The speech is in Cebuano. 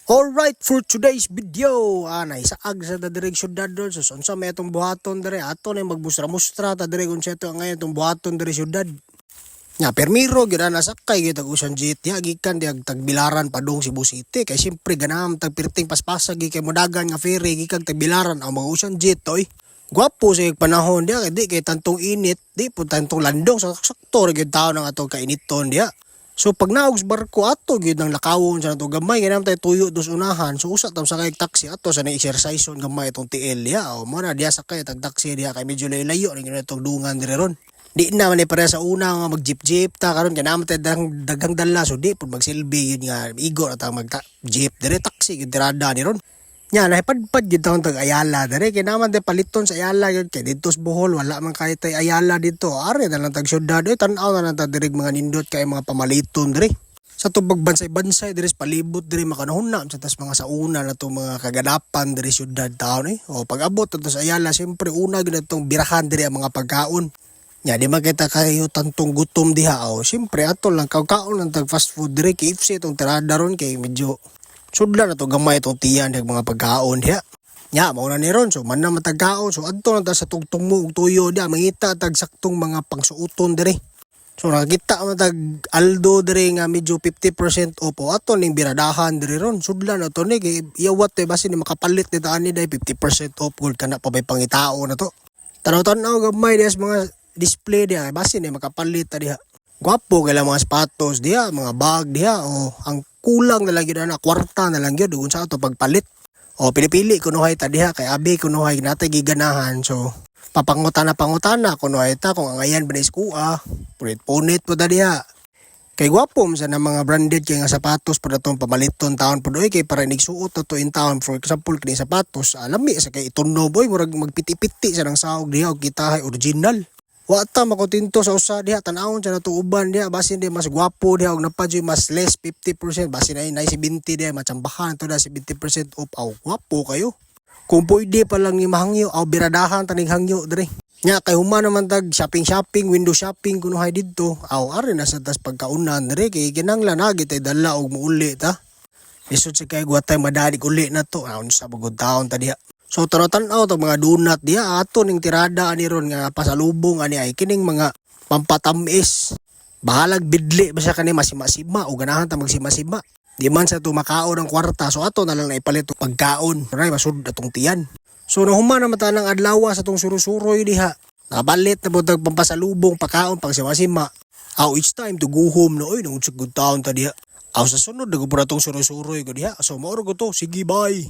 Alright, for today's video, nahisaag sa ta diri syudad doon. So, unsa may atong buhaton diri? Ato na magmustra-mustra ta diri kung sa ito ngayon atong buhaton diri syudad. Nya, permiro gyud na sakay gyud tag Ocean Jet diha gikan diha Tagbilaran padung Cebu City. Kay siyempre ganahan tag perting paspasag kay modagan nga ferry gikan Tagbilaran ang mga Ocean Jet oy. Gwapo sa panahon diha kay di kay tantong init, di pud tantong landong, sa sakto ra gyud taon ang atong kainiton diha. So pag naog sa barko, ato gyud nang lakawon sa nato gamay kay naman tayo tuyo dos unahan. So usa tam sakay taxi, ato sa nang exercise on gamay itong tiil diha. O mo na diha sakay tag taxi diha kay medyo layo-layo rin gyud itong dungan diri ron. Di na man ni pareha sa una nga mag-jeep-jeep ta karon kay naman tayo daghang, daghang dala, so di pud magsilbi yun nga igo na ta mag jeep dire, taxi gyud tirada ni ron. Nya, nahipadpad gyud taon tag Ayala dire kay naman tay paliton sa Ayala gyud kay didto sa Bohol wala man kay tay Ayala dito. Ari na lang tag syudad oy, tan-aw na lang ta diri mga nindot kay mga pamaliton dire. Sa tubag bansay-bansay diri sa palibot diri, makanahuna sa tas mga sauna na to, mga kaganapan diri syudad taon eh. O pag abot to sa Ayala, siyempre una gyud atong birahan diri ang mga pagkaon. Nya, di man kita kayo tantong gutom diha o. Siyempre ato lang kaon lang tag fast food diri, KFC itong tirada ron kay medyo sudla na to gamay itong tiyan ng mga pagkaon diha. Nya, mao na ni ron. So man na matagkaon. So adto na ta sa tugtong mo ug tuyo diha, mangita tag saktong mga pangsuoton diri. So nakita man tag Aldo diri nga medyo 50% off o ato ning biradahan diri ron. Sudla na to ni kay iyawat eh, basin ni makapalit ni ani dai 50% off gud kana pa bay pangitao na to. Tanaw-tanaw gamay diha sa mga display diha, basin ni makapalit ta diha. Gwapo kay lang mga sapatos diha, mga bag diha o ang kulang na lang gyud ana kwarta na lang gyud ug unsa ato pagpalit. O pili-pili kunuhay ta diha kay abi kunuhay natay giganahan, so papangutana pangutana kunuhay ta kung angayan ba ni kuha. Punit-punit po ta diha. Kay gwapo man sa na mga branded kay nga sapatos pud atong pamaliton taon pud oy, kay para nigsuot na to in town. For example, kini sapatos, lami sa kay ituno boy, murag magpiti-piti sa nang saog diha og kita original. Wa ta makontento sa usa diha, tan-awon sa nato uban diha, basin di mas gwapo diha og napadyoy mas less 50%, basin ay nay 70 diha, matsambahan to da 70% off aw gwapo kayo. Kung pwede pa lang ni mahangyo aw biradahan taning hangyo dire. Nya kay human naman tag shopping shopping, window shopping kunuhay didto. Aw ari na sa tas pagkaunan dire kay kinahanglan na tay dala og muuli ta. Lisod sa kay guwatay madalig uli na to. Aw unsa bagod taon ta diha. So tanaw-tanaw tag mga donut diha, ato ning tirada ani ron nga pasalubong ani ay kining mga pampatamis. Bahalag bidli ba siya kani masima-sima o ganahan ta magsima-sima. Di man sa to makaon ang kwarta, so ato na lang naipalit og pagkaon. Ray masud atong tiyan. So nahuman na mata ng adlaw sa tong surusuroy diha. Nakabalit na pud tag pampasalubong pagkaon pang sima-sima. Aw, it's time to go home na oy, nang good taon ta diha. Aw, sa sunod na gud atong surusuroy ko diha. So mao ra ko to. Sige, bye.